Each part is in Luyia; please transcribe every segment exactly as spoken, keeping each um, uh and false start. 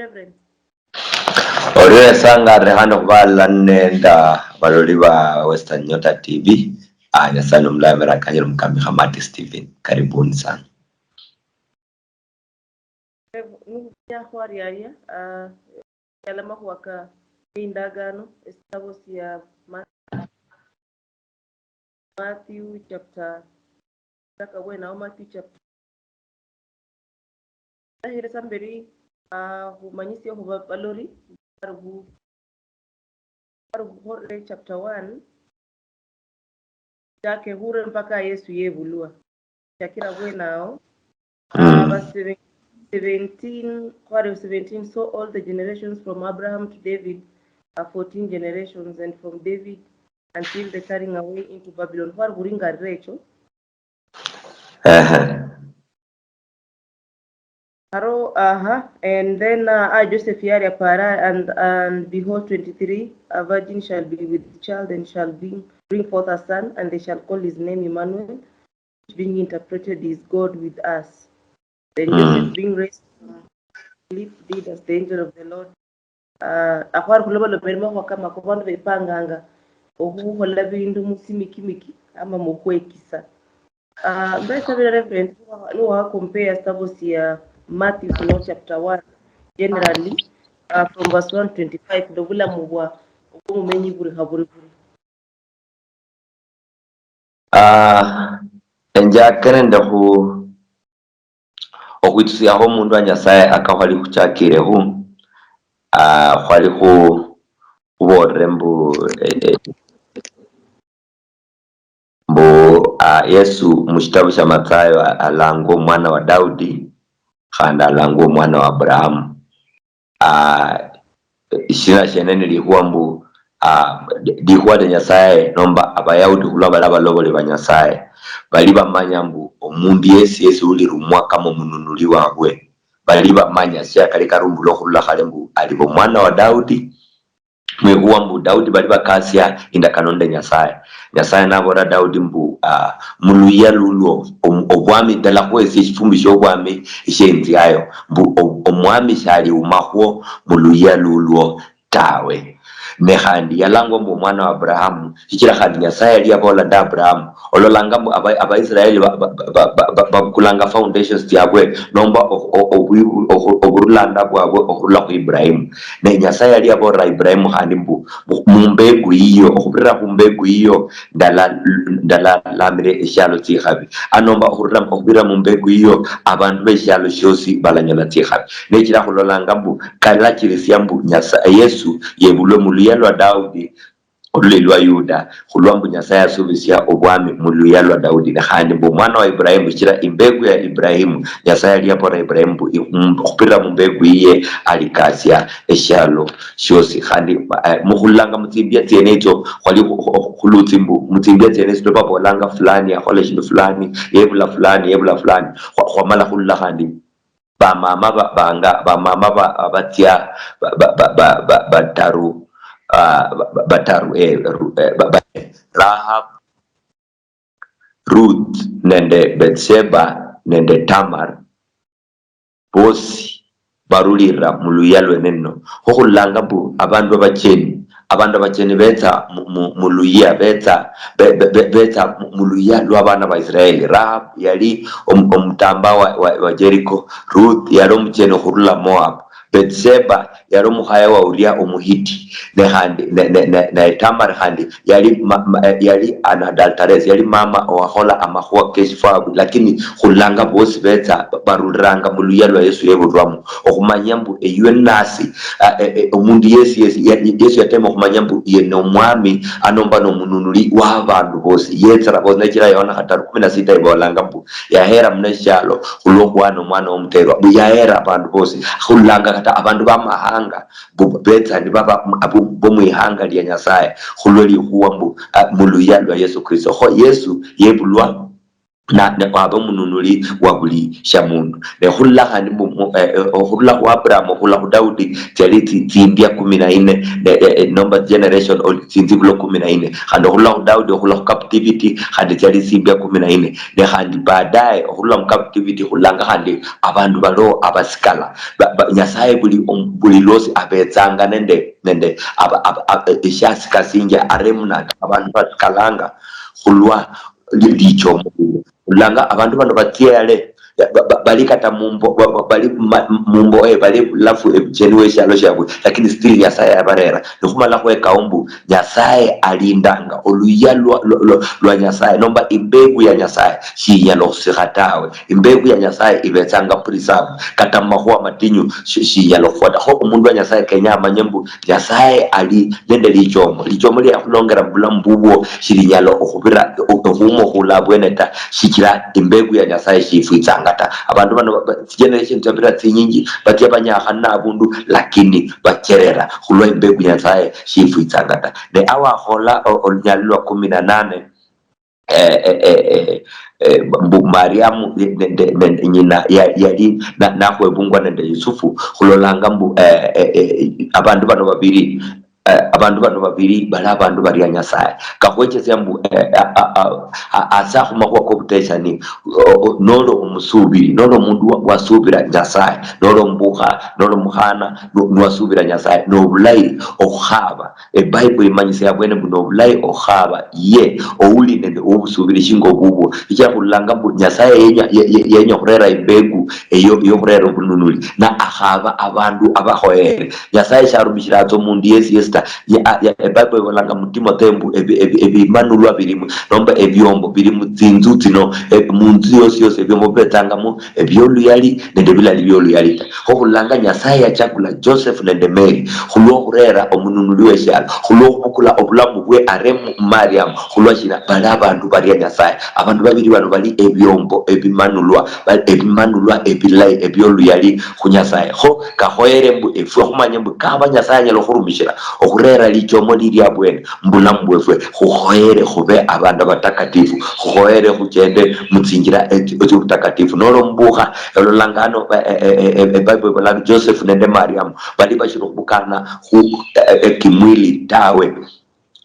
Reverend. Orio esangare hano khubalala nenda baloli ba Western Nyota T V. Ah, Nyasaye nomulayi, merakanyire Mukambi Khamati Stephen. Karibuni sana. Rev-, nukhubia khwariaria, ah, yala makhuwa ka indagano, esitabo sia Ma-, Matthew chapter, taka bwenawo Matthew chapter. Ndaheresa mberi, ah, khumanyisia khuba balori, bari khu-, bari khukhole chapter one, chake hure mpaka Yesu yebulwa. Chakira bwenawo, ah, Mm. verse seven-, seventeen, khwari seventeen, so all the generations from Abraham to David are fourteen generations, and from David until the carrying away into Babylon. Khwari khuringarira echo. Ehe. Haro, aha, and then, uh, I, Joseph, yari apara, and, and behold, twenty-three, a virgin shall be with child and shall bring, bring forth a son, and they shall call his name Emmanuel, which being interpreted is God with us. Then Joseph, Mm. being raised from sleep, did as the angel of the Lord, ah, akhwari khulomaloma emakhuwa kamako, bandu bepanganga okhukhola bindu musimikimiki ama mukhwekisa. Ah, mbesabira Reverend, niwa-, niwacompare sitabo sia Matthew sino chapter one, generally, ah, from verse one twenty-five, nobulamu bwa, obwomumenyi buri khaburi buri. Ah, enjake nende khu-, okhwitsusiakho omundu wa Nyasaye aka khwali khuchakirekhu, ah, khwali khu-, khubolere mbu, eh, eh, mbu, ah, Yesu mushitabu shia Mathayo a-, alangwa omwana wa Daudi, khandi alangwa omwana wa Abrahamu. Ah, shina shene ni likhuwa mbu, ah, likhuwa lia Nyasaye nomba Abayahudi khulwa bali abaloboli ba Nyasaye, bali bamanya mbu omundu yesi yesi ulirumwa kama omununuli wabwe, bali bamanya shia kali karumbulwa khurula khale mbu aliba omwana wa Daudi. Mwikhuwa mbu Daudi bali bakasia indakano nende Nyasaye. Nyasaye naboolera Daudi mbu, ah, muluyia lulwo, om-, obwami, ndalakhuhesia eshifumbi shiobwami eshienziayo, mbu o-, omwami shaliumakhwo muluyia lulwo tawe. Ne khandi yalangwa mbu omwana wa Abrahamu, shichira khandi Nyasaye yali yabola nda Abrahamu. Ololanga mbu aba-, Abaisraeli ba-, ba-, ba-, ba-, ba-, babukulanga foundations tsiabwe, nomba o-, o-, obwi-, o-, oburulanda bwabwe okhurula khu Ibrahimu. Ne Nyasaye yali yabolera Ibrahimu khandi mbu, mu-, mumbegu yiyo, okhubirira khumbegu yiyo, ndala-, ndalalamira eshialo tsikhabi. Anomba okhurira, okhubirira mumbegu yiyo, abandu beshialo shiosi balanyola tsikhabi. Nechira khulolanga mbu, kalachirisia mbu Nyasaye, Yesu yebulwe muluyia lwa Daudi, olulei lwa Yuda, khulwa mbu Nyasaye asubisia obwami muluyia lwa Daudi, ne khandi mbu omwana wa Ibrahimu, shichira imbegu ya Ibrahimu, Nyasaye yali yabolera Ibrahimu mbu, i-, m-, khupirira mumbegu yiye alikasia eshialo shiosi. Khandi, eh, mukhulanga mutsimbia tsienetsio, khwali khu-, khu-, khulutsi mbu, mutsimbia tsienetsio, babolanga fulani yakhola eshindu fulani, yebula fulani, yebula fulani. Khwa-, khwamala khulula khandi bamama ba-, banga, bamama ba-, batsia ba-, ba-, ba-, ba-, ba-, bataru, ah, ba-, ba-, bataru, eh, Ru-, eh, ba-, ba-, Rahab, Ruth nende Bathsheba nende Tamar, bosi barulira muluyia lwene nno. Kho khulolanga mbu abandu abacheni, abandu abacheni betsa mu, mu, muluyia, betsa, be-, be-, be-, betsa mu, muluyia lwa abana ba Israeli. Rahab yali om-, omutamba wa, wa, wa Jericho. Ruth yali omucheni okhurula Moab. Bathsheba yali omukhaya wa Uria Omuhiti. Ne khandi, ne, ne, ne, ne Tamar khandi yali ma-, ma-, yali an adulteress, yali mama owakhola amakhuwa keshifwabu, lakini khulanga bosi betsa ba-, baruliranga muluyia lwa Yesu yebulwamo, okhumanya mbu eywe nasi, a, e, e, omundu yesi, yesi, ya-, Yesu yatema okhumanya mbu ye nomwami, anomba nomununuli wa abandu bosi, yetsera bosi. Nechira Yohana khataru kumi na sita ibolanga mbu yahera muno eshialo khulwokhwana omwana womuterwa, mbu yahera abandu bosi, khulanga kata abandu bamahanga, mbu betsa nibaba abo bomwihanga lia Nyasaye, khulwe likhuwa mbu, ah, muluyia lwa Yesu Kristo. Kho Yesu yebulwa na, na waba omununuli wa buli sha mundu. Ne khurula khandi mu, mu, eh, eh, okhurula khu Abraham okhurula khu Daudi, tsiali tsi-, tsimbia kumi na ine, ne, eh, eh, nomba generation ol-, tsinzibulo kumi na ine. Khandi okhurula khu Daudi okhurula khu captivity, khandi tsiali tsimbia kumi na ine. Ne khandi baadaye okhurula mu captivity khulanga khandi abandu balo abasikala. Ba, ba, Nyasaye buli, um, buli lwosi abetsanga nende, nende aba, aba, aba, eshiasikasinjia, a remnant, abandu basikalanga khulwa li-, lichomo lino. Olanga abandu bano batsia yale, ba-, ba-, bali kata mumbo, ba-, ba-, bali ma-, mumbo, eh, bali lafu ebucheni weshialo shiabwe, lakini still Nyasaye yabarera. Nikhumala khwekao mbu Nyasaye alindanga oluya lwa, lwa, lwa, lwa Nyasaye, nomba imbegu ya Nyasaye shinyala okhusikha tawe. Imbegu ya Nyasaye ibetsanga preserve, kata mumakhuwa matinyu shi-, shinyala okhufwa ta. Kho omundu wa Nyasaye kenya amanye mbu Nyasaye ali nende lichomo. Lichomo lia yakhulongera mubulamu bubwo shilinyala okhubira, o-, okhuma okhula abwene ta, shichira imbegu ya Nyasaye shifwitsanga ta. Abandu bano ba-, ba-, generation tsabira tsinyinji, batsia banyakhana abundu, lakini bacherera khulwa imbegu ya Nyasaye shifwitsanga ta. Ne awakhola o-, olunyali lwa kumi na nane, eh, eh, eh, eh, eh, mbu Mariamu nende, nende nyina ya-, yali na-, nakhwebungwa nende Yusufu, khulolanga mbu, eh, eh, eh, abandu bano babiri, eh, abandu bano babiri bali abandu baria Nyasaye. Kakhwechesia mbu, eh, a-, a-, a-, a-, asa khumakhuwa kobuteshani, o-, o-, noli omusubiri, noli omundu wa-, wasubira Nyasaye, noli omubukha, noli omukhana, nu-, niwasubira Nyasaye, nobulayi okhukhaba. Ebible imanyisia abwene mbu nobulayi okhukhaba ye ouli nende obusubiri shinga obubwo. Shichira khulolanga mbu Nyasaye yenya, ye-, ye-, yenya okhurera imbegu eyo yokhurera obununuli, na akhaba abandu abakhoyere. Nyasaye sharumishira tsa omundu yesi yesi ta. Ya-, ya-, Ebible ibolanga mu Timothy mbu ebi-, ebi-, ebimanulwa bili mu, nomba ebiombo bili mu tsinzu tsino, e, munzu yosi yosi ebiombo bibetsangamo ebioluyali nende bilali bioluyali ta. Kho khulolanga Nyasaye yachakula Joseph nende Mary khulwokhurera omununuli weshialo, khulwokhubukula obulamu bwe are mu Mariam. Khulwashina? Bali abandu baria Nyasaye. Abandu babiri bano bali ebiombo ebimanulwa, bali ebimanulwa ebilayi ebioluyali khu Nyasaye. Kho kakhoyere mbu efwe khumanye mbu kaba Nyasaye anyala okhurumishira okhurera lichomo lili abwene, mubulamu bwefwe, khukhoyere khube abandu abatakatifu, khukhoyere khuchende mutsinjira etsi-, etsiobutakatifu. Noli omubukha, ololanga ano, eh, eh, eh, eh, Bible ibolanga Joseph nende Mariamu bali bashiri okhubukana khu, eh, eh, kimwili tawe.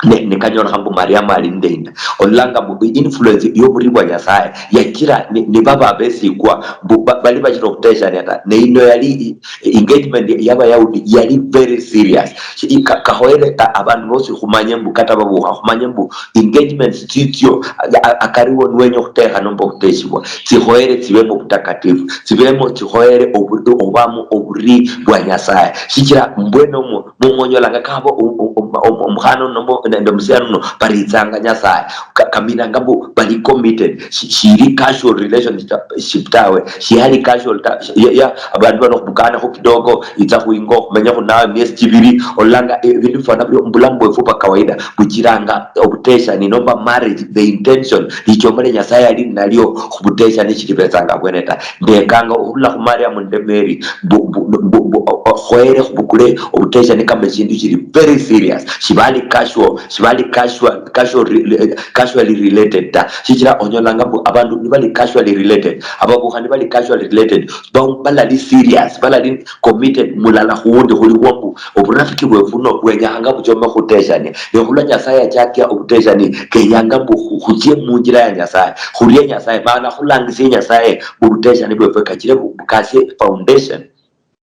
Ne, nikanyolekha mbu Mariamu ali nende inda. Ololanga mbu influence yoburi bwa Nyasaye yachira ni, nibaba abesikwa mbu ba-, bali bashiri okhuteshania ta. Ne ino yali i-, engagement y'Abayahudi yali very serious. Shi-, i-, ka-, kakhoyere a-, abandu bosi khumanye mbu, kata babukha, khumanye mbu engagements tsitsio, a-, a-, akari wo niwenya okhutekha nomba okhuteshibwa, tsikhoyere tsibemo obutakatifu, tsibemo, tsikhoyere obu-, obamo oburi bwa Nyasaye. Shichira mbwene omwo, mumonyolanga kaba o-, o-, o-, o-, omukhana uno nomba nende omusiani uno baritsanga Nyasaye. Ka-, kaminanga mbu bali committed. Shi-, shili casual relationship tawe. Shihali casual ta-, shi-, ya, ya, abandu bano khubukanekho kidogo, itsa khwingo, khumenya khunawe miesi chibiri. Ololanga, eh, ebindu bifwana bio mubulamu bwefu bwa kawaida, buchiranga obuteshani nomba marriage, the intention, lichomo lia Nyasaye ali nalio khubuteshani shilibetsanga abwene ta. Ndekanga okhurula khu Mariam nende Mary, mbu, mbu, mbu, mbu, o-, o-, khoyere khubukule obuteshani kama eshindu shili very serious. Shibali casual, shibali casual, casual re-, re-, casually related ta. Shichira onyolanga mbu abandu nibali casually related, ababukha nibali casually related, ba-, balali serious, balali committed mulala khuwundi, khulikhwo mbu oburafiki bwefu buno bwenyakhanga buchome khuteshania. Ne khulwa Nyasaye yachakia obuteshani, kenyanga mbu khu-, khuchie munjira ya Nyasaye, khurie Nyasaye, mana khulangisie Nyasaye, mbu obuteshani bwefwe kachire bu-, bukasie foundation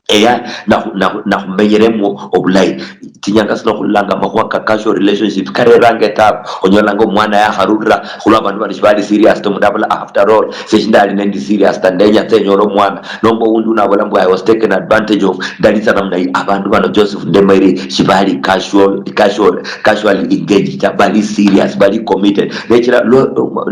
eya nakhu-, nakhu-, nakhumenyeremwo obulayi. Tsinyanga tsino khulolanga amakhuwa ka casual relationship kareranga etabu. Onyolanga omwana yakharulira khulwa abandu bano shibali serious to, mundu abola, "Ah, after all, ise shindali nendi serious ta, ndenya tse nyole omwana." Nomba owundi uno abola mbu, "I was taken advantage of, ndali tsa namna hii." Abandu bano Joseph nende Mary shibali casual, casual, casually engaged ta, bali serious, bali committed. Nechira lwa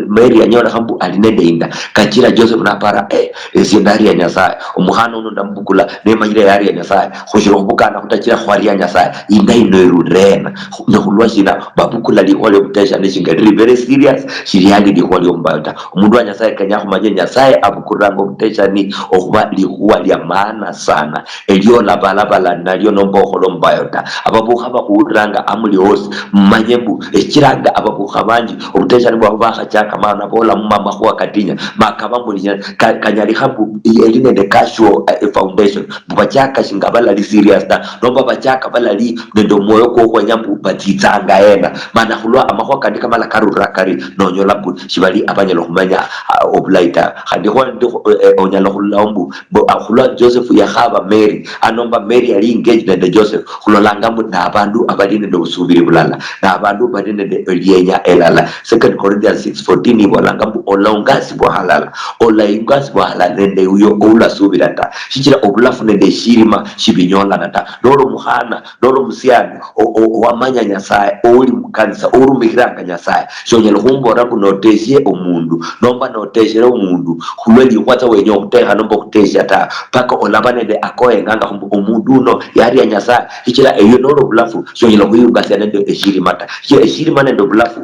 Mary yanyolekha mbu ali nende inda, kachira Joseph napara, "Eh, esie ndaria Nyasaye, omukhana uno ndamubukula, ne manyire yaria Nyasaye, khushira khubukana khutachira khwaria Nyasaye, inda ino irulire ena? Khu-, ne khulwa shina babukula likhuwa liobutesha? Nishinga liri very serious, shiliali likhuwa liombayo ta. Omundu wa Nyasaye kenya khumanye Nyasaye abukuliranga obuteshani okhuba likhuwa lia maana sana, eliola balabala nalio nomba okhola ombayo ta. Ababukha bakhuuliranga amuli osi, mumanye mbu echiranga ababukha banji obuteshani bwabo bakhachaka mana bolamu amakhuwa katinya, makaba muli ka-, kanyalikha mbu eli nende casual, eh, foundation, mbu bachaka shinga balali serious ta, nomba bachaka balali nende omwoyo kwokhwenya mbu batsitsanga ena. Mana khulwa amakhuwa kandi kamala karura kari, nonyola mbu shibali abanyala okhumenya, ah, obulayi ta. Khandi khwa-, ndi khu-, eh, onyala khulolaho mbu, mbu, ah, khulwa Joseph yakhaba Mary, anomba Mary yali engaged nende Joseph, khulolanga mbu nabandu abali nende obusubiri bulala, nabandu bali nende elienya elala. Second Corinthians six fourteen ibolanga mbu, "Olaungasibwa halala, olaingasibwa halala nende uyo oulasubira ta, shichira obulafu nende eshirima shibinyolana ta." Noli omukhana, noli omusiani, o-, o-, owamanya Nyasaye, ouli mukanisa, orumikhiranga Nyasaye, shonyala khumbola mbu notesie omundu, nomba noteshere omundu, khulwe likhuwa tsa wenya okhutekha nomba okhutesia ta, paka olaba nende akoyenganga khumbu omundu uno yaria Nyasaye, shichira eyo noli obulafu, shonyala khwiyungasia nende eshirima ta. Shichira eshirima nende obulafu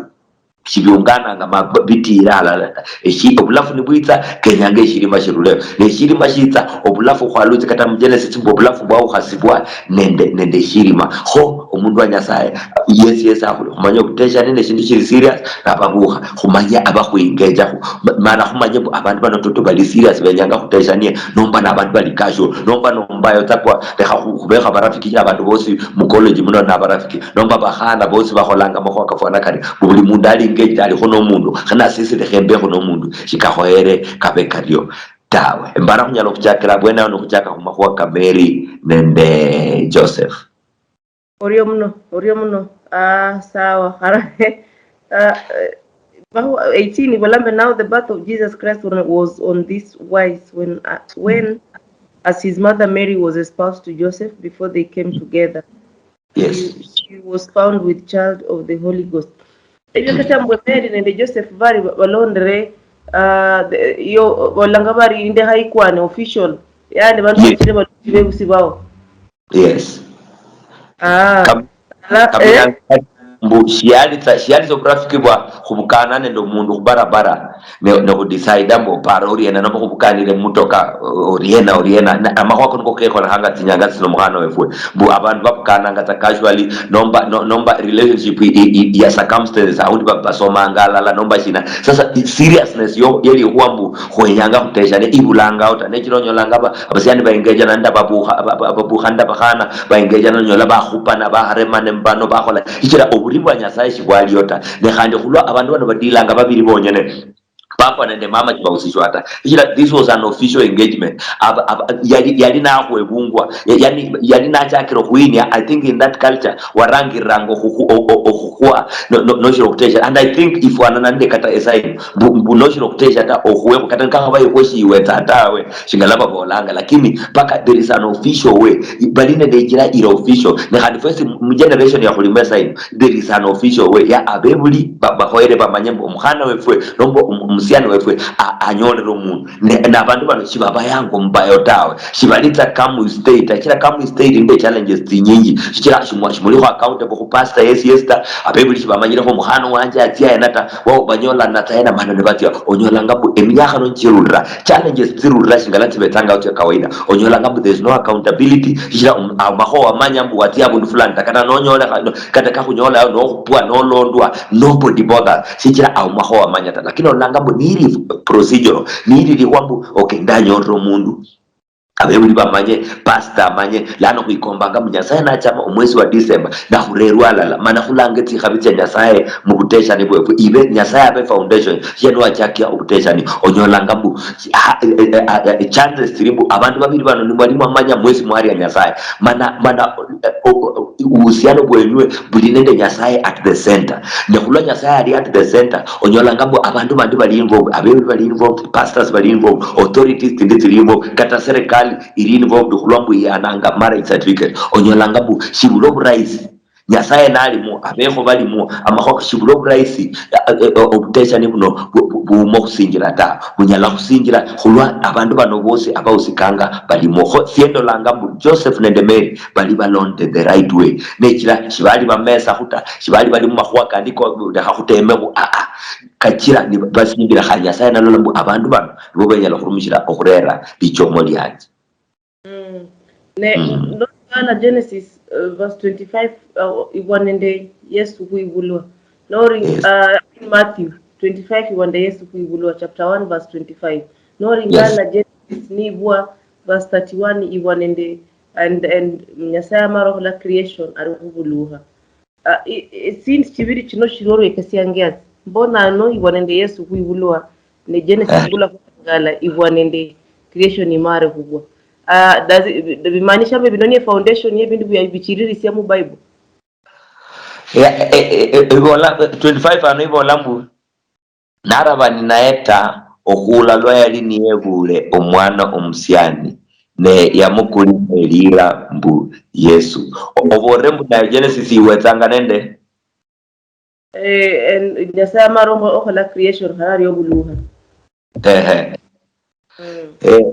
shibiungananga ma b-, bitiira halala ta. Eshi-, obulafu nibwitsa, kenyanga eshirima shiruleyo. Ne eshirima shitsa, obulafu khwalutsi kata mu Genesis mbu obulafu bwaukhasibwa nende, nende eshirima. Kho, omundu wa Nyasaye, yesi yesi akhuli khumanya obuteshani neshindu shiri serious, nababukha, khumanye abakhwingejakhu. Ma-, mana khumanye mbu abandu bano toto bali serious, benyanga khuteshanie, nomba nabandu bali casual, nomba nombayo tsakwa, lekha khu-, khubekha barafiki, shichira abandu bosi mu college muno nabarafiki. Nomba bakhana bosi bakholanga amakhuwa kafwana kari, mbu buli mundu ali engaged, alikho nomundu, khana sisi lekha embekho nomundu, shikakhoyere kabe kario tawe. Embara khunyala okhuchakira abwene ao nokhuchaka khumakhuwa ka Mary nende Joseph. Orio muno, orio muno. Ah, sawa. Hara-, ah, eh, bahu-, eighteen, ibolambe, "Now the birth of Jesus Christ was on this wise when, uh, when, as his mother Mary was espoused to Joseph before they came together." Yes. She, she was found with child of the Holy Ghost. Ebyo kata mbwe Mary nende Joseph bari ba-, balondere, ah, the, yo, bolanga bari indekha ikwane official. Yani bandu, yes, bachire baluchi bebusi bao. Yes. Ah. Kam-, ala, eh? Kamilanga mbu shiali tsa, shiali tsa oburafiki bwa khubukana nende omundu khubarabara. Ne, ne khudecide mbu opara oriena, nomba khubukanire mumotoka, o-, oriena, oriena. Na, amakhuwa kano niko kekholekhanga tsinyanga tsino mukhana wefwe. Mbu abandu babukananga tsa casually, nomba, no-, nomba relationship i-, i-, ya circumstances, aundi ba-, basomanga alala, nomba shina. Sasa, i-, seriousness yo, yelikhuwa mbu khwenyanga khuteshane, ibulangao ta. Nechira onyolanga ba-, abasiani baengejana nende babukha, ba-, ba-, babukha nende bakhana, baengejana, onyola bakhupana, bakharemane mbano, bakhola. Shichira oburi bwa Nyasaye shibwalio ta. Ne khandi khulwa abandu bano badilanga babiri bonyene. Papa nende mama shibahusishwa ta. Shichira this was an official engagement. Aba, aba, yali, yali nakhwebungwa. Ya-, yani, yali nachakira okhwinia. I think in that culture, warangiriranga okhukhu-, o-, o-, okhukhwa, no-, no-, noshira okhutesha. And I think ifwanana nende kata esign. Mbu, mbu noshira okhutesha ta, okhuwekho. Kata nikakhaba ikhwe shiwetsa tawe, shingala babolanga. Lakini paka there is an official way. Bali nende injira ira official. Ne khandi first mu generation ya khulimo esign, there is an official way ya abebuli ba-, bakhoyere bamanye mbu omukhana wefwe nomba omu-, omusiani wefwe a-, anyolere omundu. Ne, nabandu bano shibabayanga omubayo tawe. Shibalitsa come with state. Achira come with state nde challenges tsinyinji. Shichira shimwa-, shimulikho accountable khu pastor yesi yesi ta. Abebuli shibamanyire kho omukhana wanje atsia ena ta. Wao banyola natsa ena mana nibatsia. Onyolanga mbu eminyakha nochirulira. Challenges tsirulira shingala tsibetsanga tsia kawaida. Onyolanga mbu there's no accountability. Shichira um-, amakhowa wamanya mbu watsia abundu fulani ta. Kata nonyolekha, no, kata kakhunyola nokhupwa, nolondwa, nobody bothers. Shichira amakhowa wamanya ta. Lakini olanga mbu nili procedural, nili likhwa mbu, okay, ndanyolera omundu. Abebuli bamanye, pastor amanye, lano khwikombanga mbu Nyasaye nachama omwesi wa December, nakhurerwa alala, mana khulange tsikhabi tsia Nyasaye mubuteshani bwefwe. Ibe Nyasaye abe foundation, ye niwachakia obuteshani, onyolanga mbu, ha, eh, eh, eh, eh, chances tsili mbu, abandu babili bano nimwali mwamanya mwesi mwaria Nyasaye, mana, mana, eh, o-, o-, uhusiano bwenywe buli nende Nyasaye at the center. Ne khulwa Nyasaye ali at the center, onyolanga mbu abandu bandi bali involved, abebuli bali involved, pastors bali involved, authorities tsindi tsili involved, kata serikali ili involved khulwa mbu iyananga marriage certificate. Onyolanga mbu shibula oburaisi. Nyasaye nalimwo, abekho balimwo, amakhuwa kashibula oburaisi, eh, eh, eh, obutechani buno bu- bu- buuma okhusinjira ta, bunyala khusinjira khulwa abandu bano bosi abausikanga balimwo. Kho siendolanga mbu Joseph nende Mary bali balonde the right way, nechira shibali bamesakhu ta, shibali bali mumakhuwa kandi ko lekha khutemekhu, aa, kachira ni basinjira, kha Nyasaye nalola mbu abandu bano nibo benyala khurumishira okhurera lichomo lianje. Mm. Ne mm. Nolingala Genesis uh, verse twenty-five, uh, ibwa nende Yesu khwibulwa. Nori yes. Uh, in Matthew twenty-five ibwa nende Yesu khwibulwa, chapter one verse twenty-five. Nolingala yes. Genesis nibwa verse thirty-one ibwa nende and and Nyasaye amara okhola creation ari khubulukha. Ah, i- i- scenes chibiri chino chilolwekesia ngiasi. Mbona ano ibwa nende Yesu khwibulwa, ne Genesis ah. Bula khwangala ibwa nende creation imare khubwa. Ah, does it- bimaanisha mbe bino niye foundation ye bindu bya bichilirisia mu Bible? Ya, e- e- e- ibola twenty-five ano ibola mbu narabani naye ta, okhuula lwa yali niyebuule omwana omusiani, ne yamukulikha eliira mbu Yesu. O- oboolere mbu naye Genesis iwetsanga nende Eh, en- Nyasaye amara omo- okhola creation khara ari obulukha. Ehe. Mm. Eh, eh,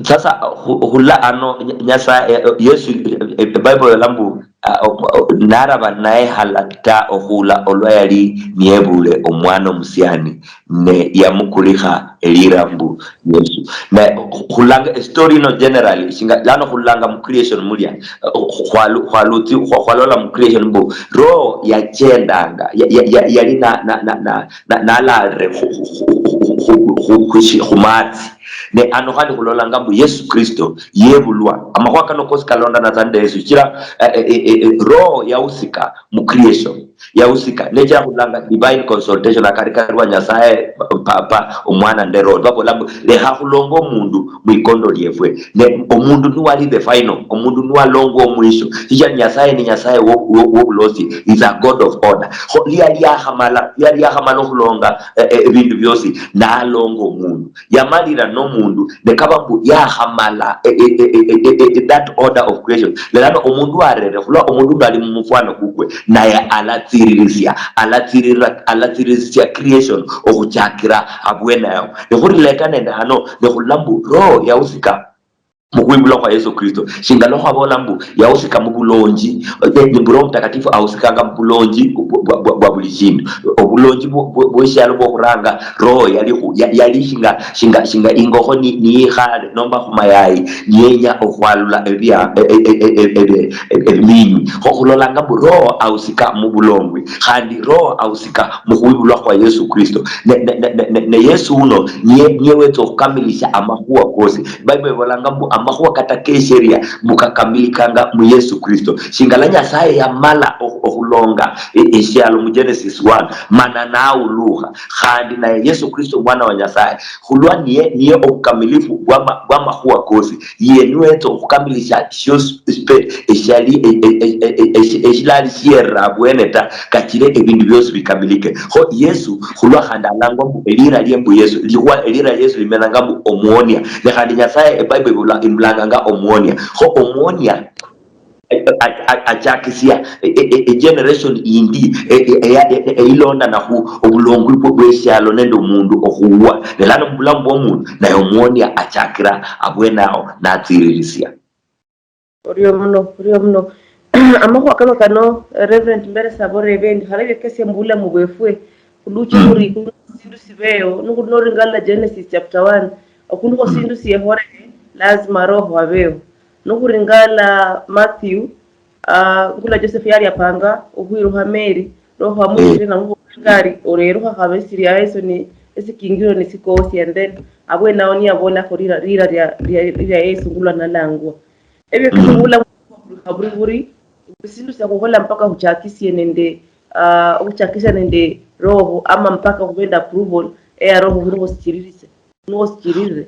sasa khu- khula ano Nya- Nyasaye eh, eh, Yesu eh, eh, Bible yola mbu ah, o- o- naraba naye halata okhula olwa yali niyebuule omwana omusiani ne yamukulikha elira mbu Yesu. Na khu- khulanga story ino generally singa lano khulanga mu creation mulia eh, khu- khwalu- khwalutsi khwa- khwalola mu creation mbu roho yachendanga ya- ya- ya- yali na na na na na- nalarire khu- khu- khu- khu- khu- khu- khu- khu- khumatsi. Ne ano khandi khulolanga mbu Yesu Kristo yebulwa. Amakhuwa kano kosi kalondana tsa nende Yesu, shichira eh, eh, eh, eh, roho yahusika mu creation, yahusika. Nechira khulanga divine consultation akari kari wa Nyasaye, Papa, Omwana nende Roho. Babola mbu lekha khulonga omundu mwikondo liefwe. Ne omundu niwali the final, omundu niwalongwa omwisho. Shichira Nyasaye ni Nyasaye wo- wo- wobulosi, is a God of order. Kho lia liakhamala, lia liakhamala okhulonga eh, eh, ebindu biosi, nalonga omundu. Yamalira nomundu, ne kaba mbu yakhamala eh, eh, eh, eh, eh, eh, that order of creation. Lelano omundu arere, khulwa omundu uno ali mumufwano kukwe, naye alatsiririsia, alatsirira, alatsiririsia creation okhuchakira abwene awo. Nikhurelata nende hano, nikhula mbu roho yahusika mukhwibulwa khwa Yesu Kristo. Shingala khwabola mbu yahusika mubulonji, eh, ni mbu Roho Mtakatifu ahusikanga mubulonji bwa- bwa- bwa buli shindu. Obulonji bwo- bwo- bweshialo bwokhuranga, roho yali khu- ya- yali shinga shinga shinga ingokho ni- niyikhale nomba khumayayi niyenya okhwalula ebia- e- e- e- e- e- e- e- ebiminywi. Kho khulolanga mbu roho ahusika mubulongwi, khandi roho ahusika mukhwibulwa khwa Yesu Kristo. Ne, ne, ne, ne, ne, ne Yesu uno niye, niye wetsa okhukamilisha amakhuwa kosi. Bible ibolanga mbu amakhuwa kata kesheria mbu kakamilikanga mu Yesu Kristo. Shingala Nyasaye yamala okhu- okhulonga e- eshialo mu Genesis one, mana naulukha. Khandi naye Yesu Kristo omwana wa Nyasaye, khulwa niye, niye obukamilifu bwama- bwamakhuwa kosi, ye niwetsa okhukamilisha shiosi spe- eshiali e- e- e- e- eshi- eshilali shierera abwene ta, kachire ebindu biosi bikamilike. Kho Yesu, khulwa khandi alangwa mbu elira lie mbu Yesu, likhuwa elira Yesu limenanga mbu omuonia. Ne khandi Nyasaye eBible ibula- imulanganga omuonia. Kho omuonia a- a- a- achakisia e- e- e- egeneration indi e- e- eya- e- e- eilondana khu obulongwi bwe- bweshialo nende omundu okhuwa. Ne lano mubulamu bwomundu, naye omuonia achakira abwene awo natsiririsia. Orio muno, orio muno. Amakhuwa kano kano, eh, Reverend Mberesa aborebe endi khale biekesia mubulamu bwefwe khuluchi luri sindu sibeyo, nukhuli noringala Genesis chapter one, okundu kho sindu siehorere lazima roho abeyo. Nukhuringala Matthew, ah, ngula Joseph yali apanga okhwirukha Mary, roho amuchire namubola ari orerukha khaba esiri ya Yesu ni esikingiro ni sikosi, and then abwenawo niyabolakho lira lira lya lya lya Yesu ngula nalangwa. Ebyo bikhuula mu buli buli buli sindu sia khukhola mpaka khuchakisie nende, ah, okhuchakisia nende roho ama mpaka khube nende approval eya roho khuli khosichiririse, khuli khosichirire.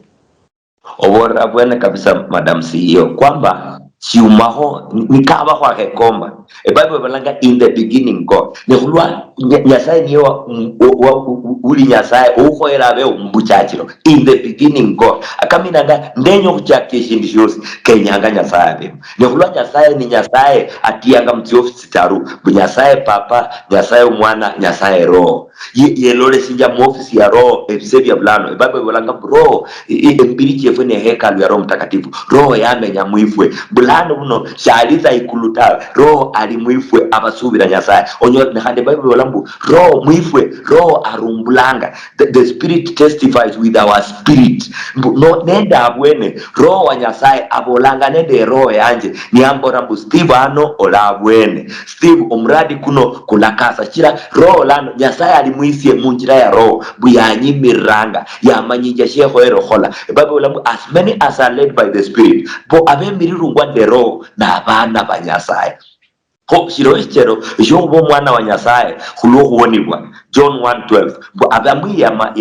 Oboolera bwene kabisa, Madam C E O, kwamba siumaho ni- nikaba khwakhekomba. Ebible balanga in the beginning God. Nekhulwa Nya- Nyasaye niye wa- m- wa- wa- u- u- uli Nyasaye oukhoyera abewo mubuchachiro. In the beginning God. Akaminanga ndenya okhuchakia eshindu shiosi, kenyanga Nyasaye abemo. Nekhulwa Nyasaye ni Nyasaye atiyanga mutsiofisi tsitaru, mbu Nyasaye Papa, Nyasaye Omwana, Nyasaye Roho. Ye- yelolesinja muofisi ya Roho ebise bia bulano. Ebible ibolanga mbu Roho, i- i- emibiri chiefwe ne hekalu ya Roho Mtakatifu. Roho yamenya mwifwe. Bulano buno shalitsa ikulu tawe. Roho ali mwifwe abasubira Nyasaye. Onyo- ne khandi Bible ibola mbu Roho mwifwe, Roho arumbulanga. The, the Spirit testifies with our spirit. Mbu no, nende abwene, Roho wa Nyasaye abolanga nende eroho yanje, niambora mbu Steve ano ola abwene. Steve, omuradi kuno kulakasa. Shichira Roho lano, Nyasaye ali mwisie munjira ya Roho, mbu yanyimiriranga, yamanyinja shiekhoyere okhola. Ebible ibola mbu as many as are led by the Spirit, bo abemirirungwa nende Roho, nabana ba Nyasaye. Kho shiro eshichero eshiokhuba omwana wa Nyasaye khulwokhuwonibwa, John one twelve, mbu abamwiyama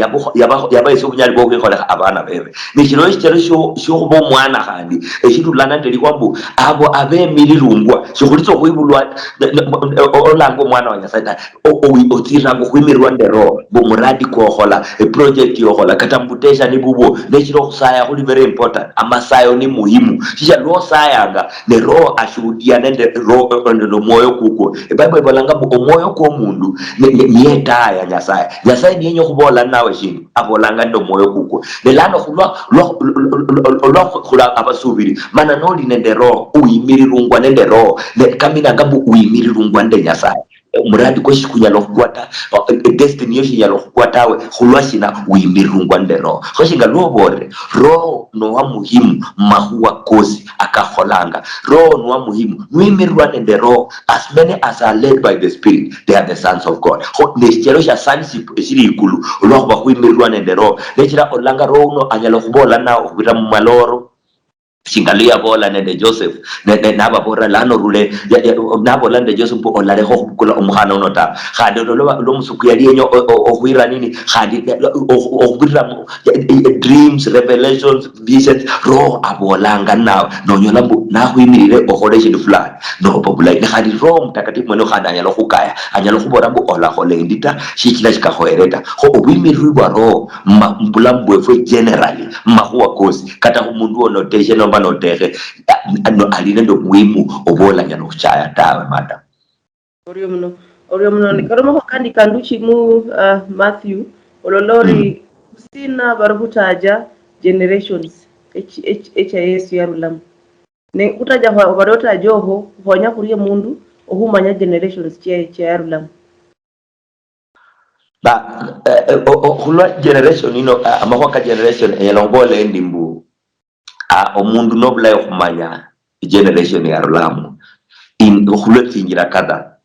yabahesia obunyali bwokhwikholekha abana bebe. Ne shiro eshichero eshio- eshiokhuba omwana khandi eshirulana nende likhuwa mbu abo abemirirungwa, shikhulitsa okhwibulwa ne- ne- o- olanga omwana wa Nyasaye ta. O- o- otsiranga okhwimirirwa nende Roho, mbu omuradi kwokhola, eproject yokhola, kata mubutesha nibubwo, neshira okhusaya khuli very important. Amasayo ni muhimu. Shisha lwosayanga, ne Roho ashuhudia nende Roho, nende omwoyo kukwo. Ebible ibolanga mbu omwoyo kwomundu ni- ni- niye etaa ya Nyasaye. Nyasaye niyenya okhubola ninawe shindu, abolanga nende omwoyo kukwo. Ne lano khulwa- lwa- lwa- lwa- lwa- khula abasubiri, mana noli nende Roho, uyimirirungwa nende Roho. Ne kaminanga mbu uyimirirungwa nende Nyasaye. Omuradi kwo shikunyala okhukwa ta, o- e- destiny yo shinyala okhukwa tawe, khulwa shina? Wimirirungwa nende Roho. Kho shinga lwoborere, Roho nowa muhimu mumakhuwa kosi akakholanga. Roho nowa muhimu, nwimirirwa nende Roho, as many as are led by the Spirit, they are the sons of God. Kho neshichero shia sonship eshiri ikulu, olwakhuba khwimirirwa nende Roho. Nechira olanga Roho uno anyala okhubola nawe okhubirira mumaloro, shinga luyaboola nende Joseph, ne- ne- nababoolera lano rule, ya- ya- naboola nende Joseph mbu olalekha okhubukula omukhana uno ta. Khandi olwo lwa- lwa omusuku yali yenya o- o- okhwira nini, khandi ya- o- o- okhubirira mu ya- ya- dreams, revelations, visions, Roho aboolanga nawe, nonyola mbu nakhwimirire okhole eshindu fulani, noba bulayi. Ne khandi Roho Mutakatifu mwene khandi anyala okhukaya, anyala okhubola mbu olakhola endi ta, shichira shikakhoyere ta. Kho obwimirirwi bwa Roho ma- mubulamu bwefwe generally, mumakhuwa kosi, kata khumundu onoteshe nomba notekhe, a- no- ali nende omuhimu oba olanyala okhuchaya tawe, madam. Orio muno, orio muno. Nikaromakho kandi kanduchi mu uh, Matthew, olola ori sina bari khutaja generations echa Yesu yarulamo. Ne khutaja bari otaja oho, khuhonya khurie mundu okhumanya generations chia yarulamo. Ba, eh, eh, o- o- khulwa generation ino, ah, amakhuwa ka generation, enyala khubola endi mbu, ah, omundu nobulayi okhumanya generation yarulamo, in- khulwa tsinjira kadha,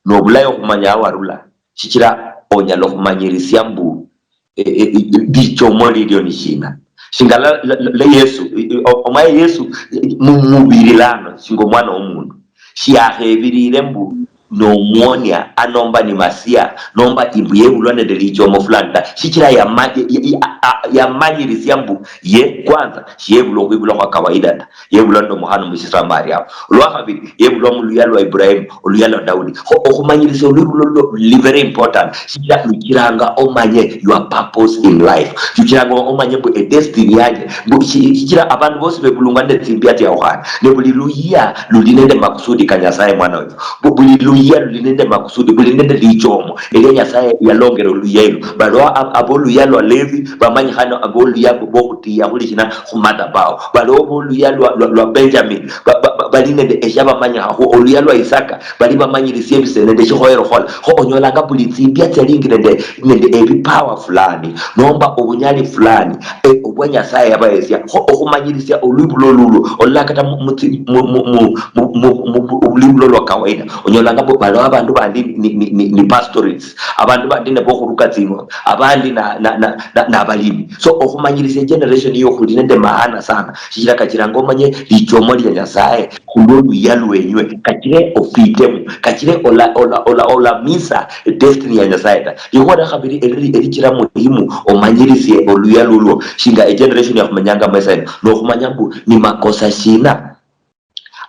nobulayi okhumanya awarula, shichira onyala okhumanyirisia mbu, eh, eh, eh, lichomo lilio ni shina. Shinga la, la, la, la Yesu, eh, eh, o- omwaye Yesu, eh, mu- mubiri lano, shinga omwana womundu, shiakhebirire mbu, nomuonia, anomba ni Masia, nomba imbu yebulwa nende lichomo fulani ta, shichira yama- ya- ya- a- yamanyirisia mbu ye kwanza shiyebulwa okhwibulwa khwa kawaida ta, yebulwa nende omukhana Omushisamaria awo. Olwakhabiri, yebulwa muluya lwa Ibrahimu, oluya lwa Daudi. Kho okhumanyirisia olwibulo lulo luli very important, shichira luchiranga omanye your purpose in life. Luchiranga omanye mbu edestiny yanje, mbu shi- shichira abandu bosi bebulungwa nende tsimbia tsiaukhane, ne buli luyia luli nende makusudi ka Nyasaye mwana wefu. Bu- buli luyia luli nende makusudi, buli nende lichomo elia Nyasaye yalongera oluyia elu. Baliwo ab- aboluyia lwa Levi, bamanyikhane aboluyia bokhutiya khuli shina, khumadhabahu. Baliwo boluyia lwa, lwa, lwa Benjamin, ba- ba- ba- bali nende eshiabamanyikhakhwo. Oluyia lwa Isaka, bali bamanyirisia ebise nende shikhoyere khukhola. Kho onyolanga buli tsimbia tsialingi nende, nende ebipower fulani nomba obunyali fulani, eh, obwa Nyasaye yabahesia. Kho okhumanyirisia olwibulo lulwo, olola kata mu- mu tsi- mu- mu- mu- mu- mu- mu- mu- olwibulo lwa kawaida, onyolanga mbu baliwo abandu bandi ni, ni, ni, ni pastoralists, abandu bandi nabo khuruka tsing'ombe, abandi na, na, na, na, nabalimi. So okhumanyirisia generation iyo khuli nende maana sana, shichira kachiranga omanye lichomo lia Nyasaye khulwo luyia lwenywe, kachire ofitemo, kachire ola, ola, ola, olamisa destiny ya Nyasaye ta. Likhuwa lia khabiri eliri- elichira muhimu omanyirisie oluya lulwo, shinga egeneration yakhumenyanga mwesa ino, nokhumanya mbu ni makosa shina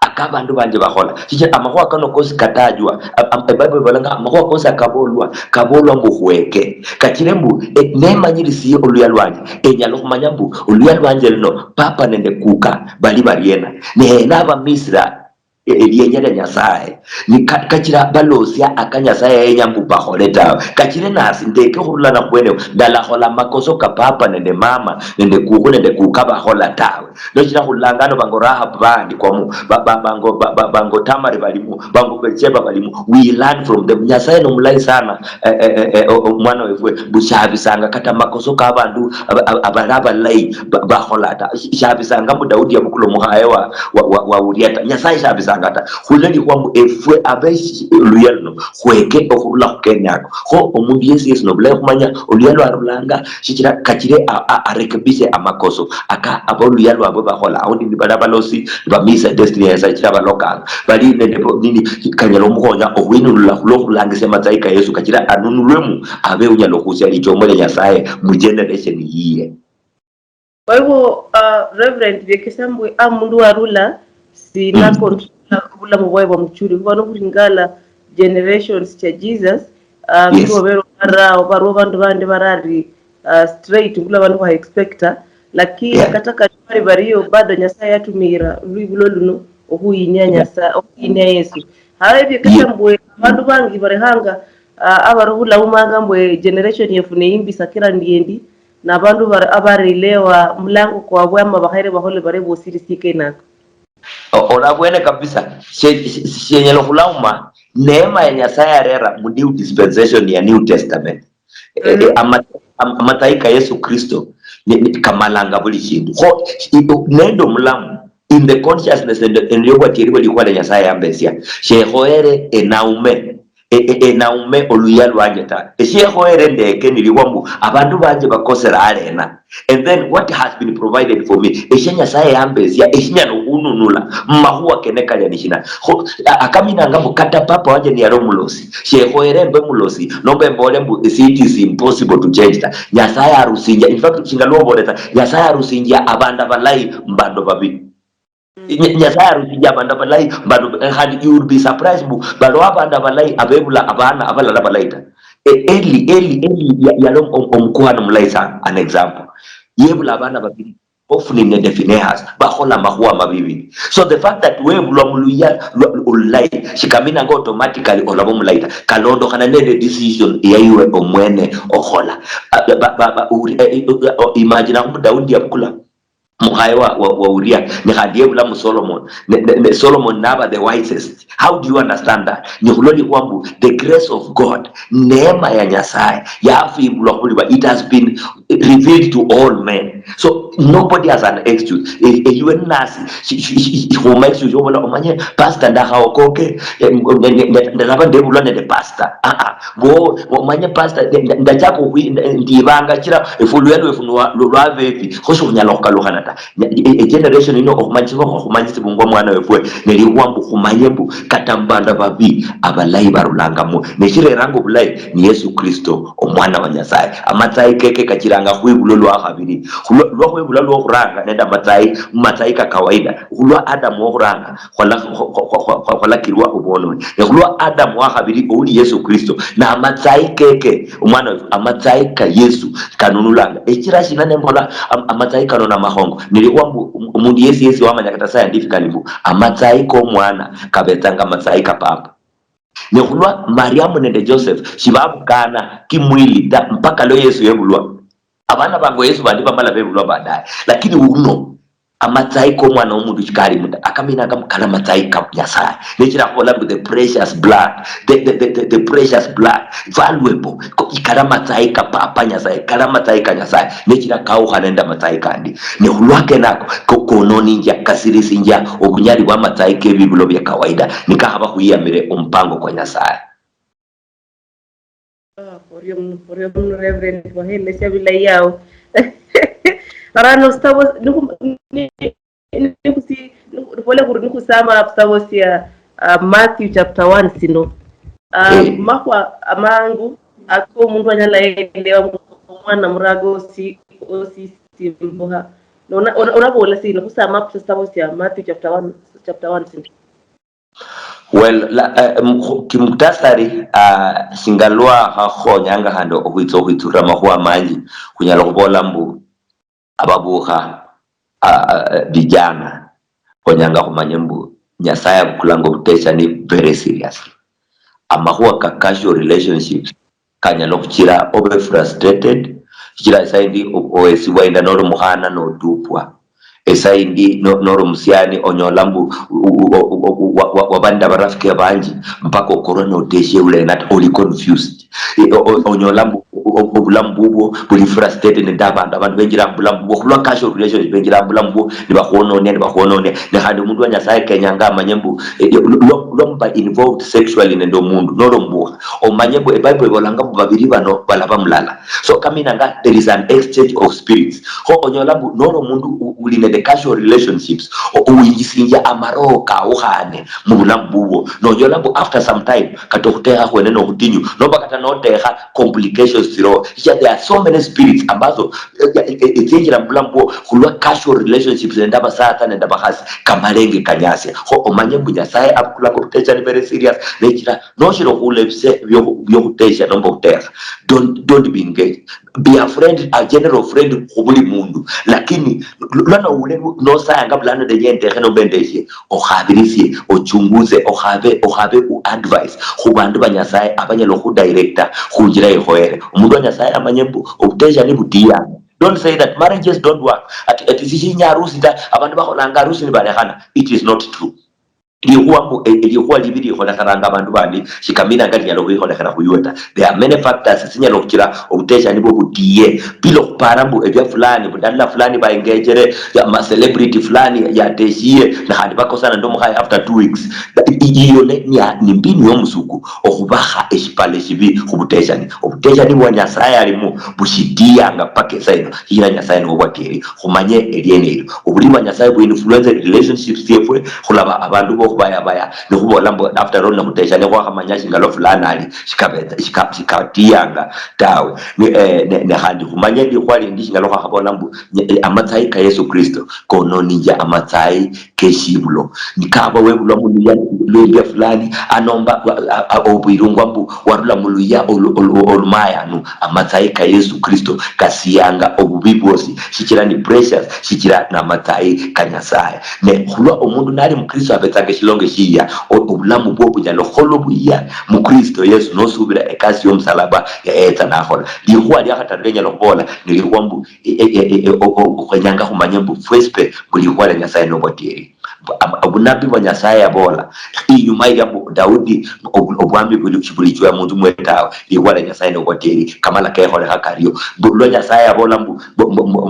aka abandu banje bakhola. Shichira amakhuwa kano kosi katajwa, a- a- ebible ibolanga amakhuwa kosi akabolwa, kabolwa mbu khweke. Kachire mbu, e, nemanyirisiye oluya lwanje, enyala okhumanya mbu oluya lwanje luno papa nende kuka bali bariena. Ne nabamisira e- elienya lia Nyasaye, ni ka- kachira balosia aka Nyasaye yenya mbu bakhole tawe. Kachire nasi ndeke khurulana khubweneo, ndalakhola makoso ka papa nende mama nende kukhu nende kuka bakhola tawe. Nochira khulanga ano bango Rahab baandikwamo, ba- ba- bango ba- ba- bango Tamari balimo, bango Betsheba balimo. We learn from them. Nyasaye nomulayi sana, eh, eh, eh, eh, o- o- mwana wefwe, bushabisanga kata makoso ka bandu aba- aba- abali abalayi ba- bakhola ta. Shabisanga mbu Daudi yabukula omukhaye wa, wa, wa, wa Uria ta. Nyasaye shabisanga ta. Khulali khwa mbu efwe abe luya luno khweke okhurula khukene ako. Kho omundu yesi yesi nobulayi khumanya oluya lwarulanga, shichira kachire a- a- arekebishe amakoso aka aba oluya lwabwe bakhola. Aundi nibali abalosi, nibamisa destiny ya Nyasaye, shichira balokanga. Bali nende bo- nini, kanyala omukhonya okhwinulula khulwo khulangisia matsayi ka Yesu, kachira anunulwemu, abe unyala okhusia lichomo lia Nyasaye mu generation yiye. Kwa hivyo, uh, Reverend, biekesa mbwe a mundu warula sina control obulamu bwaye bwa muchuli, khuba nokhuringala generations cha Jesus, uh, Yes. ngulwa bero barao, barwa bandu bandi barari, uh, straight ngulwa bandu ba expecta, lakini Yeah. Kata kali bari bariyo, bado Nyasaye yatumira lwibulo luno okhuyinia Nyasaye, okhuyinia Yesu. Hawe biekesa Yeah. mbwe abandu bangi barehanga, uh, abari khulaumanga mbwe generation yefu neyimbi sakira ndiendi, nabandu bar- abarelewa mulango kwabwe ama bakhaire bakhole bare bosirisie kenako. O- Olabwene kabisa, she- she- shenyala okhulauma neema ya Nyasaye arera mu new dispensation ya New Testament. E- e- ama- am- Amatsayi ka Yesu Kristo ni- ni- kamalanga buli shindu. Kho i- o- nende omulamu in the consciousness and and yobwatieri bwe likhuwa lya Nyasaye yambesia, shekhoere enaume e- e- enaume oluya lwanje ta. Eshiekhoere ndeke niliwo mbu abandu banje bakosera alena. And then what has been provided for me, eshia Nyasaye yambesia eshinyala okhununula mumakhuwa kene kalia nishina? Kho a- akaminanga mbu kata papa wanje niyali omulosi, shekhoere mbe mulosi nomba embole mbu it is impossible to change ta. Nyasaye arusinjia, in fact, shinga lwoboletsa, Nyasaye arusinjia abandu abalayi mubandu babi. Nya- Nyasaye arusinjia abandu abalayi, but eh, khandi you will be surprised mbu baliwo abandu abalayi abebula abana abalala balayi ta. E- Eli, Eli, Eli ya- yali om- om- omukuhani omulayi sana, an example. Yebula abana babiri, Hofni nende Finehas, bakhola amakhuwa mabibi. So the fact that webulwa muluya lwa- olulayi shikaminanga automatically olaba omulayi ta. Kalondokhana nende decision yaiwe omwene okhola. Ah, ba- ba- ba- uri- eh, eh, oh, imagine akhumbu Daudi yabukula mukhaye wa, wa, wa Uria, ne khandi yebula mu Solomon. Ne, ne, ne Solomon naba the wisest. How do you understand that? Ni khulwa likhuwa mbu the grace of God, neema ya Nyasaye yafwibulwa khuliba, it has been revealed to all men. So nobody has an excuse. E- Eyuwe nasi khuma excuse yobola omanye pastor ndakhaokoke, eh, nde- nde- nde- ndalaba ndebulwa nende pastor. Ah, ah. Bo omanye pastor nde- nde- ndachaka okhwi- nde- ndibanga chira efwe oluya lwefu nwa- lwa- lwabebi, kho sikhunyala okhukalukhana ta. Nya- e- e- generation ino okhumanyisibwa, okhumanyisibungwa mwana wefwe, nelikhuwa mbu khumanye mbu kata mubandu ababi abalayi barulangamo, neshireranga obulayi ni Yesu Kristo, omwana wa Nyasaye. Amatsayi keke kachiranga khwibulo lwa khabiri, khulwa lwa khwibula lwokhuranga nende amatsayi mumatsayi ka kawaida, khulwa Adamu wokhuranga khwala- khwa- khwa- khwa- khwa- khwalakirwa obwononi. Ne khulwa Adamu wakhabiri ouli Yesu Kristo, na amatsayi keke, omwana wefu, amatsayi ka Yesu kanunulanga. Echira shina nembola am- amatsayi kano na makhongo? Nilikhuwa mbu om- omundu yesi yesi wamanya kata scientifically mbu amatsayi komwana kabetsanga amatsayi ka papa. Ne khulwa Mariamu nende Joseph shibabukana kimwili ta mpaka lwa Yesu yebulwa. Abana bango Yesu bandi bamala bebulwa baadaye, lakini uno amatsayi komwana womundu shikali muta, akaminanga mukala matsayi ka Nyasaye. Nechira akhubola mbu the precious blood, the, the, the, the, the precious blood, valuable. Ko- kala matsayi ka papa Nyasaye, kala matsayi ka Nyasaye. Nechira kawukhana nende amatsayi kandi. Ne khulwa kenako ko- kononinjia, kasirisinjia obunyali bwa matsayi kebibulo bia kawaida nikakhaba khwiyamire omupango kwa Nyasaye. Ah, orio muno, orio muno Reverend, wahelesia bilayi yao. Arano sitabo niku- ni- ni- nikusi- niku- nibole khuri nikhusama sitabo sia, ah, Matthew chapter one sino. Ah, Eh. Makhwa amangu ako omundu anyala yelewa mbu omwana muraga osi- osisimbukha. Nona-, ona-, onabola sina khusama up to sitabo sia Matthew chapter one, chapter one sina. Well, la, uh, kimuktasari, uh, singa lwakhakhonyanga khandi okhwitsa okhwitsulira amakhuwa manji, khunyala khubola mbu ababukha, uh, uh, vijana, khonyanga khumanye mbu Nyasaye abukulanga obutechani very seriously. Amakhuwa ka casual relationships kanyala okhuchira obe frustrated, shichira esaindi owesibwa inda noli omukhana notupwa. Esaindi noli omusiani onyola mbu waba nende abarafiki abanji mpaka okorwa noteshia ule nata oli confused. Onyola mbu obulamu bubwo buli frustrated nende abandu, abandu benjira mubulamu bubwo khulwa casual relationship, benjira mubulamu bubwo nibakhwononia, nibakhwononia. Ne khandi omundu wa Nyasaye kenyanga amanye mbu lwa muba involved sexually nende omundu noli omubukha, omanye mbu eBible ibolanga mbu babiri bano balaba mulala. So kaminanga there is an exchange of spirits. Kho onyola mbu noli omundu uli nende casual relationships, owinjisinjia amaroho kawukhane mubulamu bubwo. Nonyola mbu after some time kata okhutekha khwene nokhutinyu, nomba kata notekha complications tsiroho. There are so many spirits ambazo etsienjira mubulamu bwo khulwa casual relationships nende abasatsa nende abakhasi kamalenge kanyasia. Kho omanye mbu Nyasaye abukulanga obutechani very serious, nechira noshira okhula ebise byokhutesha nomba okhutekha, don't, don't be engaged. Be a friend, a general friend khubuli mundu, lakini lwa noule nosayanga bulano ndenye endekhe nomba endeshie, okhabirisie, ochunguze, okhabe, okhabe u advice khubandu ba Nyasaye abanyala okhudirecta khunjira ikhoyere. Omundu wa Nyasaye amanye mbu obutesha nibutiyanga. Don't say that marriages don't work. Ati, ati sishinya harusi ta, abandu bakholanga harusi nibalekhana. It is not true. Likhuwa mbu, e, likhuwa libi likholekhananga abandu bandi, shikaminanga linyala okhwikholekhela khuyuwe ta. There are many factors sinyala okhuchira obutesha nibwo butiye, bila okhupara mbu ebia fulani, budalila fulani baengechere, ama celebrity fulani yateshiye, nakhandi bakosana nende omukhaye after two weeks. Iyo ne, ni, ni mbinu yomusuku okhubakha eshipala eshibi khubuteshani. Obuteshani bwa Nyasaye alimu bushitiyanga paka esaa ino, shichira Nyasaye niwo bwatieri. Khumanye eliene elio. Obulimi bwa Nyasaye bu influence relationships tsiefwe, khulaba abandu bokhubayabaya, nikhubola mbu after all nikhutesha nikhwakhamanya shingalo fulani ali, shikabetsa, shika-, shikatiyanga tawe. Ni, eh, ne, ne khandi khumanye likhuwa lindi shingalo khwakhabola mbu, nye-, eh, amatsayi ka Yesu Kristo kononinjia amatsayi keshibulo. Nikaba webulwa muluya lwembia fulani, anomba obwirungwa mbu warula muluya olumayanu, amatsayi ka Yesu Kristo kasiyanga obubi bwosi, shichira ni precious, shichira namatsayi ka Nyasaye. Ne khulwa omundu nali mukristo abetsanga eshilonge shiyia, obulamu bwo bunyala okhola obuyia mukristo Yesu nosubira ekasi yomusalaba yayetsa nakhola. Likhuwa liakhataru lianyala okhubola nilikhuwa mbu khwenyanga khumanye mbu fwesi pe mbu likhuwa lia Nyasaye nobwatieri. Obunabi bwa Nyasaye yabola inyuma ilia mbu Daudi, obwami shibulichwa munzu mwe tawe, likhuwa lia Nyasaye nobwatieri, kamala kekholekha kario. Mbu lwa Nyasaye yabola mbu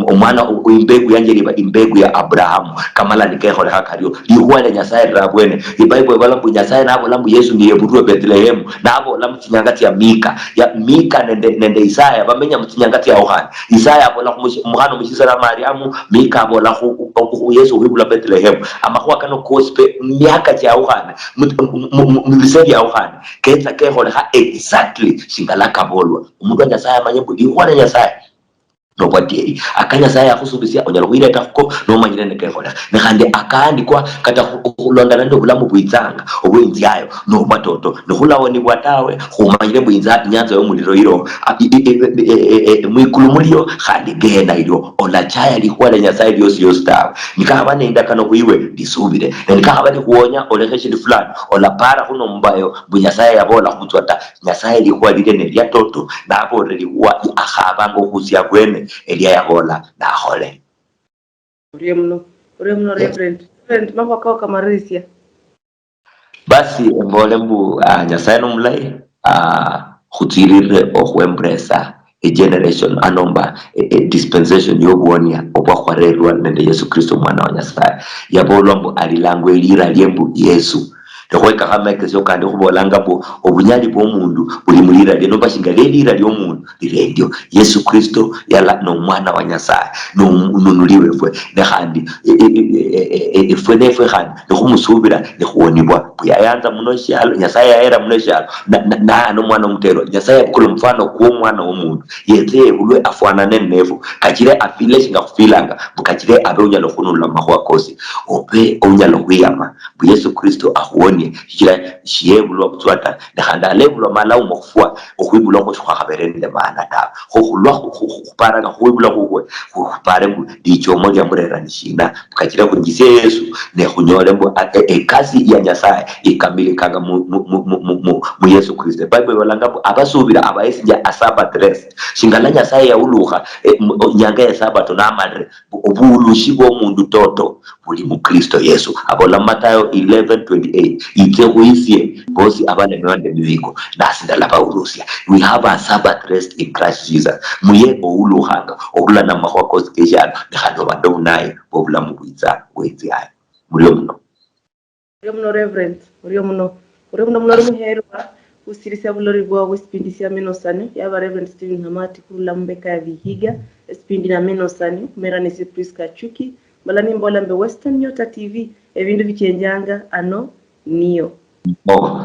omwana, imbegu yanje iliba imbegu ya Abrahamu, kamala nikekholekha kario. Likhuwa lia Nyasaye lili abwene. Ibible ibola mbu Nyasaye nabola mbu Yesu niyebulwe Bethlehemu, nabola muchinyanga tsia Mika. Ya Mika nende, nende Isaya bamenya muchinyanga tsiaukhane. Isaya abola khumush-, omukhana omushisera Mariamu, Mika abola khu, khu, khu Yesu okhwibula Bethlehem. Amakhuwa kano kosi pe miaka chiaukhane, mu, mu, mu, mu, mubise biaukhane, ketsa kekholekha exactly shingala kabolwa. Omundu wa Nyasaye amanye mbu likhuwa lia Nyasaye nobwatieri. Aka Nyasaye akhusubisia onyala khwireta khuko nomanyire nikekholekha. Ne khandi akaandikwa kata khu, khulondana nende obulamu bwitsanga obweinziayo nobwatoto. Nikhulawonibwa tawe, khumanyire mbu inza-, inyanza yomuliro iliho, a, i, i, i, e, e, e, mwikulu mulio, khandi Gehenna ilio. Olachaya likhuwa lia Nyasaye liosi liosi tawe. Nikakhaba nendakano khwiwe, lisubire. Ne nikakhaba likhuwonya, olekhe eshindu fulani, olapara khuno mumbayo mbu Nyasaye yabola khutswa ta. Nyasaye likhuwa lilie neliatoto, nabolere likhuwa akhabanga okhusia abwene elia yabola nakhole. Orie muno, orie muno, Reverend. Reverend, makhuwa kao kamarisia. Basi embole mbu, ah, Nyasaye nomulayi, ah, khutsirire okhwembresa egeneration anomba e, e dispensation yobuonia obwakhwarerwa nende Yesu Kristo omwana wa Nyasaye. Yabolwa mbu alilangwa elira lie mbu Yesu. Nikhwekakho amekesio kandi khubolanga mbu obunyali bwomundu buli mulira lie, nomba shinga lelira liomundu lili endio. Yesu Kristo yala nomwana wa Nyasaye, nomununuli wefwe, ne khandi e- e- e- e- e- efwe nefwe khandi nikhumusubira nikhuwonibwa. Mbu yayanza muno eshialo, Nyasaye yahera muno eshialo, na- na- nahana omwana omuterwa. Nyasaye yabukula omufano kwomwana womundu, yetse yebulwe afwanane nefwe, kachire afile shinga khufilanga, mbu kachire abe unyala okhununula mumakhuwa kosi, obe unyala okhwiyama mbu Yesu Kristo akhuwonie, shichira shiyebulwa butswa ta, ne khandi alebulwa malauma okhufwa. Okhwibulwa khwo shikhwakhabere nende maana tawe. Kho khulwa khu- khu- khu- khuparanga khwibulwa khukwe, khu- khupare mbu lichomo liamurera ni shina, kachira khunjisie Yesu, ne khunyole mbu a- e- ekasi ya Nyasaye ikamilikanga mu- mu- mu- mu- mu- mu- mu Yesu Kristo. Bible ibolanga mbu abasubira abahesinjia a Sabbath rest. Shingala Nyasaye yaulukha e- mu- o- nyanga ya Sabato namalire, mbu obuulushi bwomundu toto buli mu Kristo Yesu. Abola mu Mathayo eleven twenty-eight, "Itse khuisie bosi abalemewa nende mizigo, nasi ndalabaulusia." We have a Sabbath rest in Christ Jesus. Muye oulukhanga okhulana mumakhuwa kosi keshialo, ne khandi oba nende obunayi bwobulamu bwitsa bwetsiayo. Murio muno. Orio muno Reverend, orio muno. Orio muno mulori muherwa, khusirisia bulori bwao bwesipindi sia Minosani, yaba Reverend Stephen Hamati khurula mumbeka ya Vihiga, esipindi na Minosani, khumera nesi Prisca Chuki, mbala nimbola mbe Western Nyota T V, ebindu bichenjanga ano niyo. Oh.